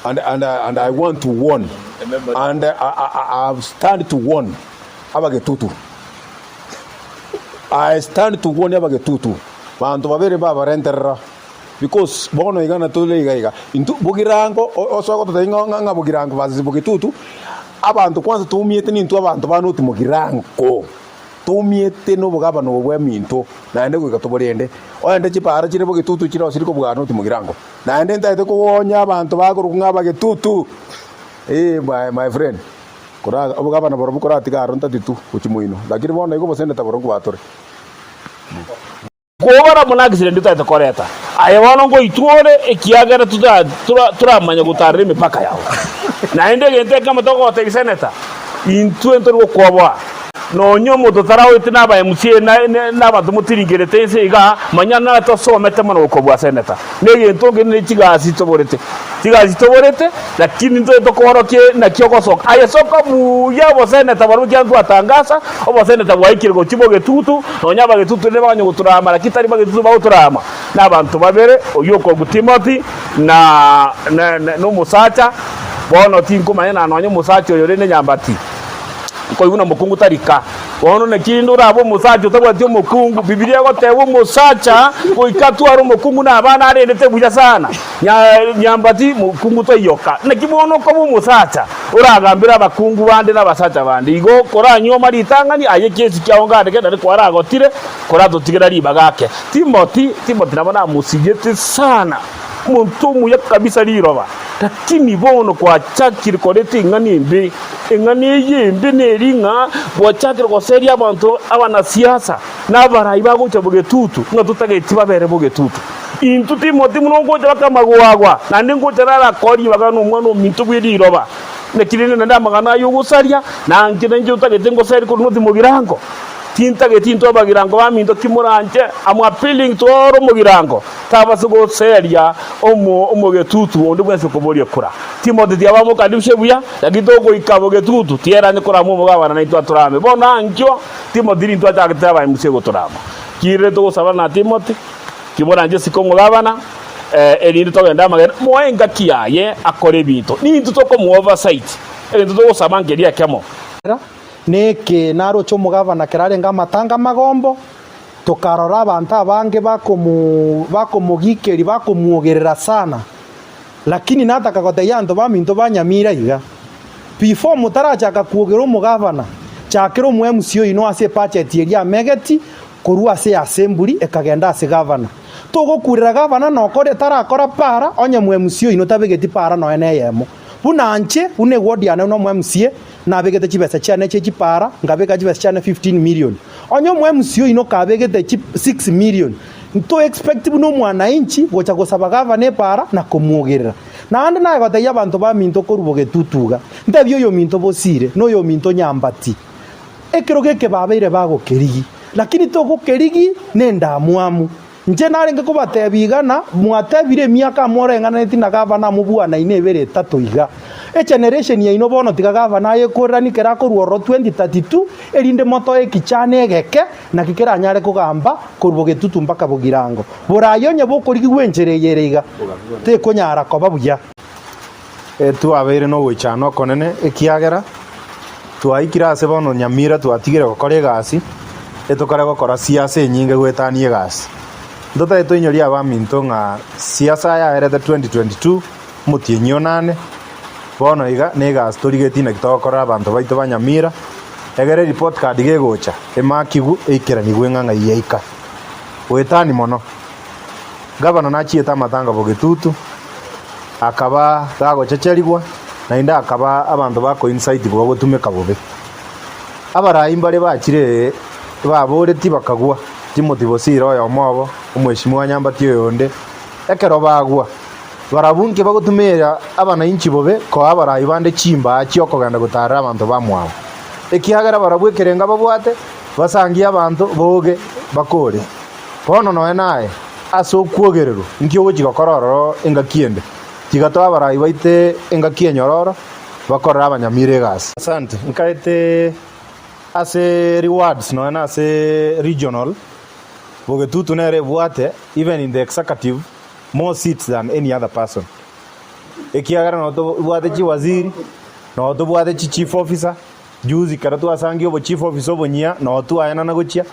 And, and, and I want to warn, and I, I, I stand to warn abagetutu. I stand to warn abagetutu. Banto babere babarenterera because bono iga natore iga iga. Intwe bogirango osoe gototebia ng'a ng'a ng'a bogirango versus bogetutu, abanto kwanza toumiete nintwe abanto ba North Mugirango. Toumiete nobogabana obo bw'eminto, naende goika toborende. Oende chipaara chire bogetutu chire osiri kobua North Mugirango. Naende ntaete kogonya abanto bakorokwa ng'a abagetutu. Ee, my, my friend, kora obogabana borobwo koratiga aro ntatitu gochia moino, lakini bono igo oboseneta borobwo nkobatore. Kobara buna accident totaete koreta, aye bono ngoitwa ore ekiagera tota tora toramanya gotarera emepaka yao. Naende egento ekemo togotebia senator, intwe ntori gokwoboa, nonya omonto taraoete na aba MCA na na na abanto motiringerete inse igaa, manya nare tosomete mono gokobua senator. Na egento nkeri ne chigasi toborete, chigasi toborete lakini ntoe tokoorokia naki ogosoka. Aye soka buya oboseneta barobwo ekiagera ntwatangasa, oboseneta bwaikire gochia bogetutu, nonya abagetutu rende baganya gotorama lakini tari bagetutu bagotorama, na abanto babere, oyio okorokwa Timothy na na na omosacha, bono tinkomanya na nonya omosacha oyo rende nyambati. Nkoigwa na omokungu tari ka. Bono naki rende orabe omosacha otabwati omokungu? Bibilia egoteba omosacha goika atware omokungu na abana arendete buya sana. Nya nyambati mokungu toiyoka. Naki bono okoba omosacha oragambere abakungu bande na abasacha bande? Igo koranyuoma ritang'ani aye ekiesi kiao ngandeke naende kwaragotire koratotigera ribaga ake. Timothy, Timothy nabo namosigete sana. Omonto omuya kabisa riroba, lakini bono gwachakire koreta eng'ana embe. Eng'ana eye embe neri ng'a gwachakire goseria abanto abanasiasa na abarai bagocha bogetutu ng'a totageti babere bogetutu. Intwe Timoti buna ogocha baka amagwagwa, naende ngocha narakore ribaga nomwana ominto bwe riroba. Naki rende naende amang'ana aya ogosaria, na inche nainche totagete ngoserie korwa noti mogirango. Tintageti intwe abagirango baminto ki moranche, am appealing to all omogirango. Tabasa goseria omogetutu onde bwensi okoboria kura. Timothy tiaba omokaribishe buya, lakini togoika bogetutu tieranye korama omogabana naintwe atorame. Bono ankio Timothy rintwe achagete abaemusie gotorama. Kirire togosaba na Timothy, timoranche isiko omogabana, erinde togende amagena, moe engaki yaye akore ebinto. Nintwe tokomoa oversight, egento togosaba nkeria ekemo. Neke naroche omogabana ekero arenge amatanga amagombo, Tokarora abanto abange bakomo bakomogikeria bakomwogerera sana, lakini nataka gotebia abanto baminto ba Nyamira iga, before motarachaka kwogera omogavana, chakera omo MC oino ase ebudget eria amegeti korwa ase assembly ekagenda ase gavana. Togokurera gavana nokore tarakora para onye mo MC oino tabegeti para nonya na eyemo. Buna nche, buna eward yane buna omo MCA, Nabegete chibesa chiane chie chipaara, nkabeka chibesa chiane 15 million. Onye omo-MC oino kabegete chi 6 million, nto expect buna omwanainchi gocha gosaba gavana epaara na komwogerera. Naende naye gotebia abanto baminto korwa bogetutu iga, ntebie oyominto Bosire na oyominto Nyambati, ekerogo eke babeire bagokerigi, lakini togokerigi nendamwamu. Inche narenge kobatebia iga, na mwatebire emiaka moreng'ananeti na gavana mobwanaine ebere etato iga. Egeneration yaino bono tiga gavana ayekoreranie kera akorwa ororo 2032 erinde motoe ekichana egeke naki keranyare kogamba korwa bogetutu mpaka bogirango. Borayi onye bokorigigwa enchera eye ere iga tekonyara koba buya. Twabeire nogoichana okonene, ekiagera twaikire ase bono Nyamira twatigire gokora egasi, etokare gokora siasa enyinge goetania egasi. Ntotagete toinyorie abaminto ng'a siasa yaerete 2022 omotienyi onane, bono iga na egasi torigetie naki togokorera abanto baito ba Nyamira, egere report card gegocha emakigwe eikeranigwe ng'a ng'ai yaika. Goetania mono. Gavana nachiete amatanga bogetutu, akaba gagochecherigwa, naende akaba abanto bakoinsaitigwa gotumeka bobe. Abarai mbare bachire baboretie bakagwa, Timothy Bosire oyomo obo, omweshimiwa Nyambati oyonde, ekero bagwa, barabwo inki bagotumera abanainchi bobe koa abarai bande chimbaa chi'okogenda gotaarera abanto bamwabo, ekiagera barabwo ekerenga babwate, basangie abanto boge bakore. Bono nonya naye, ase okwogererwa, inki ogochia gokora ororo engaki ende? Tiga toe abarai baito engaki enyororo, bakorere abanyamira egasi. Asante. Nkaete ase rewards nonya na ase regional, Bogetutu nere ebwate even in the executive more seats than any other person. Ekiagera nabo tobwate chiwaziri, nabo tobwate chichief officer, juzi ekero twasangia obochief officer obonyia nabo twaenana gochia.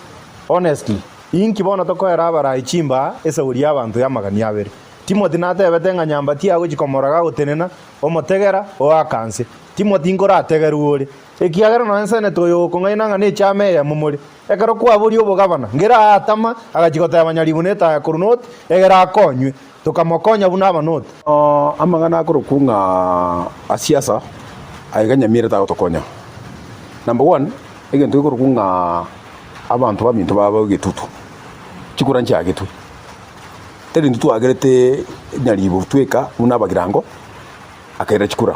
Honestly, inki bono tokoera abarai chimbaa esauri y'abanto y'amagani abere? Timothy natebete ng'a nyamba tiagochi komoraga agotenena, omotegera, oaka nse. Timothy nkorategerwe ore, ekiagera nonya nsenete oyo okong'aina ng'a nechama eyemo more. Ekero kwaboria obogabana, ngera aatama, agachia goteba nyaribo netaya korwa North, egere akonywe. Tokamokonya buna abanoti. Amang'ana akorokwa ng'a asiasa aiga Nyamira tagotokonya. Number one, egento gekorokwa ng'a abanto baminto baba egetutu, chikura nchiagetwe. Tari intwe twagerete nyaribo tweka buna abagirango, akaira chikura.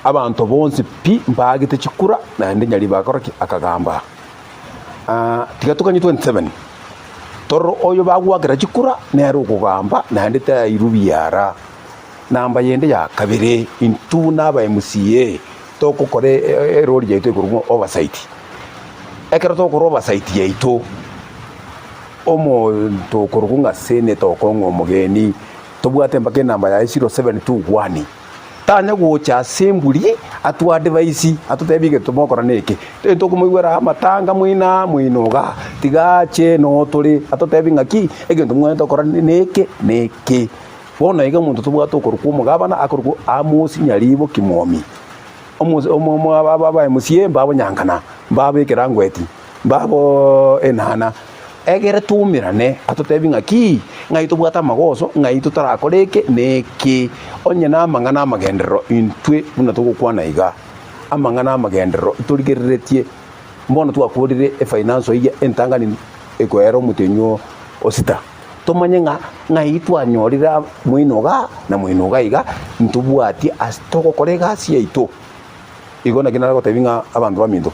Abanto bonsi pi mbaagete chikura naende nyaribo agakora ki? Akagamba. Tiga toganye 27 torore oyo bagwakera chikura nere okogamba naende tairwe biara. Namba yende ya kabere, intwe buna aba MCA togokora erori yaito ekorokwa oversight. Ekero togokora oversight yaito, omonto okorokwa ng'a senator okong'a omogeni, tobwate mpaka enamba yaye 0721. Tanya gocha ase emburi atwadvaisi, atotebie egento mogokora neke. Tari tokomoigwera amatanga moino aa moino igaa, tiga ache noo tore atotebie ng'aki egento mwanete gokora neke neke. Bono iga omonto tobwate okorokwa omogabana akorokwa Amos Nyaribo Kimwomi. Omo omo omo aba MCA mbabonyankana, mbabo ekerangweti, mbabo enana. Egere toumerane atotebie ng'aki, ng'ai tobwate amagoso, ng'ai totarakore eke na eke. Onye namang'ana amagenderero intwe buna togokwana iga, amang'ana amagenderero torigereretie, mbono twakorire efinance eyio entang'ani ekoera omotienyi o sita, tomanye ng'a ng'ai twanyorire moino igaa na moino iga iga, ntobwatie ase togokora egasi yaito. Igo naki nare gotebia ng'a abanto baminto.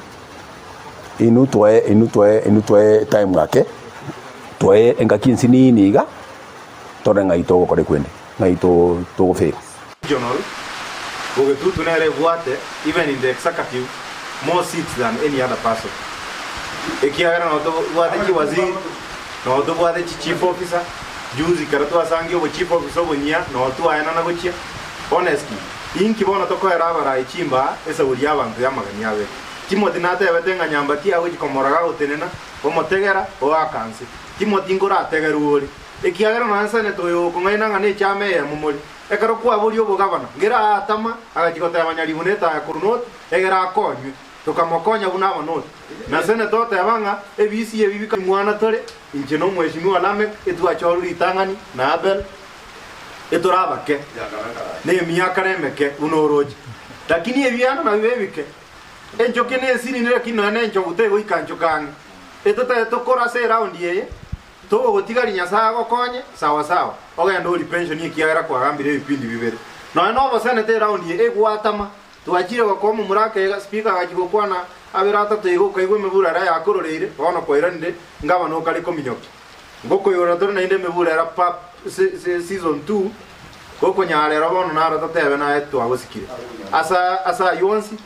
Inwe toe inwe toe inwe toe time ake, toe engaki ensinini iga, tore ng'ai togokora ekwende, ng'ai to togoferi. Regional, Bogetutu nere ebwate even in the executive more seats than any other person. Ekiagera nabo tobwate chiwaziri, nabo tobwate chi chief officer, juzi ekero twasangia obo chief officer obonyia nabo twaenana gochia. Honestly, inki bono tokoera abarai chimbaa esauri y'abanto y'amagani abere? Timothy natebete ng'a nyamba tiagochi komoraga agotenena, omotegera, oaka nse. Timothy nkorategerwe ore, ekiagera nonya nsenete oyo okong'aina ng'a nechama eyemo more. Ekero kwaboria obogabana, ngera aatama, agachia goteba nyaribo netaya korwa North, egere akonywe. Tokamokonya buna abanoti. Na senete oteba ng'a ebisi ebi bika mwana tore, inche na omweshimiwa Lamek, etwachorwe ritang'ani, na Abel, etore abake, na emiaka nemeke, buna oroche. Lakini ebiano nabibe ebike. Enchoke nesinini lakini nonya nenchogu tegoika nchoke ang'e. Etotaete tokore ase eraundi eye, togogotigaria Nyasae agokonye, sawa sawa, ogende orie pension ekiagera kwagambire ebipindi bibere. Nonya nobosenete eraundi eye egwatama, twachire gokoa omomura akeiga, speaker agachia gokwana abere atato iga okaigwa emebura eria yakororeire, bono kwairanire ngabana okare kominyokia. Ngokoigora tore naende emebura era pap season two, gokonyara ero bono naro totebe naye twagosikire. Ase ase ayio onsi,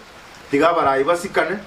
tiga abarai basikane.